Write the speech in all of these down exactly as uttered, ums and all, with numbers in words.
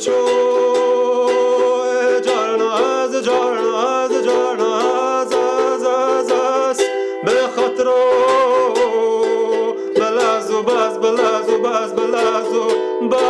Ço, carna ez, carna ez, carna ez, ez, ez, ez, bi xatiro bilez û bez, bilez û bez, bilez û bez.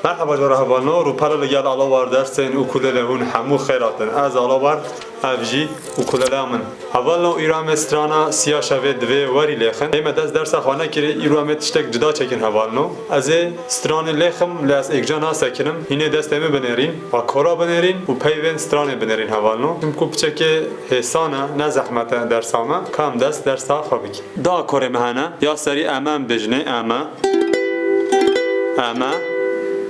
Merheba ji we re hevalno, rûpela li gel Alawar dersên ukulele hûn hemû xêr hatin. Ez Alawar, ev jî ukuleleya min. Hevalno, îro em ê strana Siya Şevê divê werî lêxin. Ê me dest dersa xwe nekirî, îro em ê tiştek cuda çêkin hevalno. Ez ê stranê lêxim, lê ez êkca nasekinim. Hînê destê min binêrîn, akora binêrîn û peyvên stranê binêrîn hevalno. Çimku piçekê hêsan e, ne zehmet e dersa me. Ka em dest dersa xwe bikin. Du akorê me hene. Ya serî eme em bijnê, eme. Eme.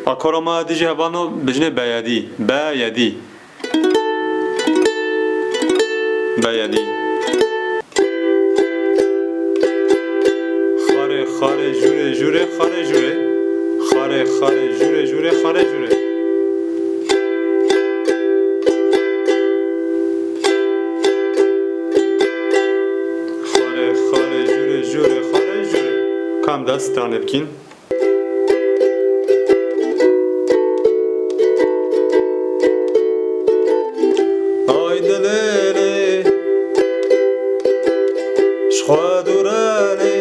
Akora me dijî hevalno bijnê beyedî. Beyedî. Beyedî. Xarê, xarê, jûrê, jûrê, xarê, jûrê. Xarê, xarê, jûrê, jûrê, xarê, jûrê. Xarê, xarê, jûrê, jûrê, xarê, jûrê. Ka em dest stranê bikîn. Ay dilê lê, ji xwe dûr e lê,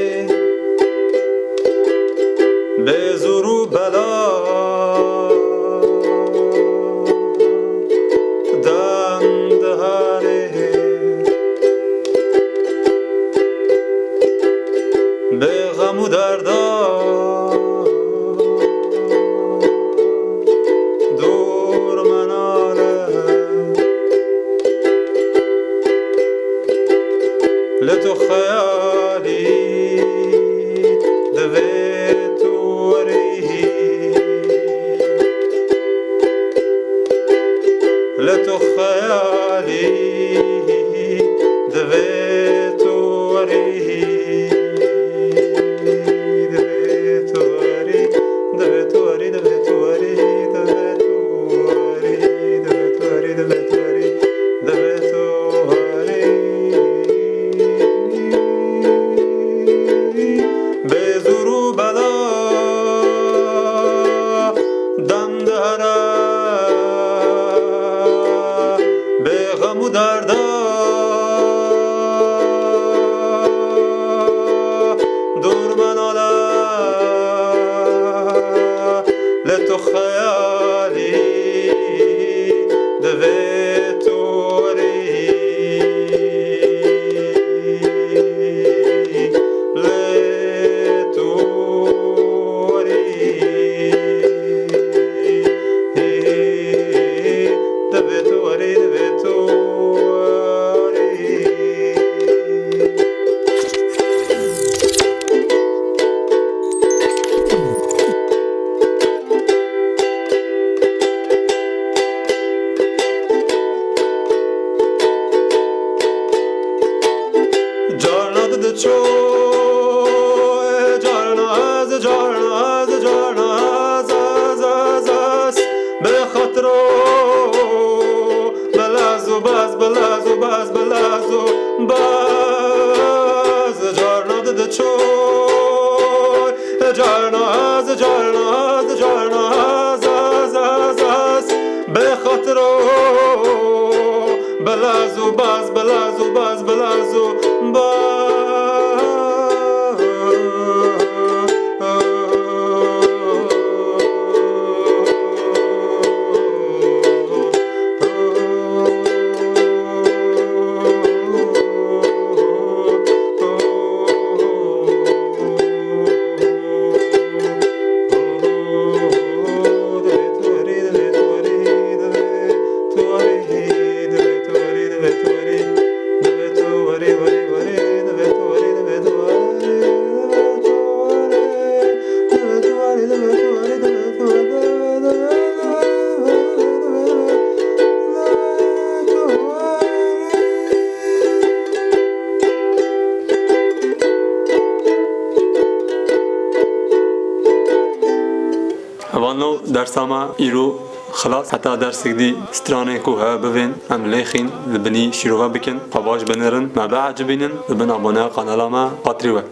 bê zûr û bela dem diherê. Bê xem û derda dûr me nale. Li tu xeyalî divê tu werî. Li tu xeyalî divê tu werî, divê tu werî, divê tu werî, divê tu werî, divê tu werî, divê tu werî, divê tu werî, divê tu werî. Bê zûr û bela dem dihere, bê xem û derda dûr me nale. Li tu xeyalî divê tu werî. Lê tu werî. Divê tu werî, divê tu werî. Carna di diço, carna ez, carna ez, carna ez, ez, ez, ez, bi xatiro, bilez û bez, bilez û bez, bilez û bez, carna di diço. Carna ez, carna ez, carna ez, ez, ez, ez, bi xatiro, bilez û bez, bilez û bez, bilez û bez. Hevalno, dersa me îro xilas. Heta dersek dî stranên ku heye bivên, em lêxîn, li binî şîrove bikin, xwe baş binêrin, me biecibînin, li bin aboneya kanala me, patrî we.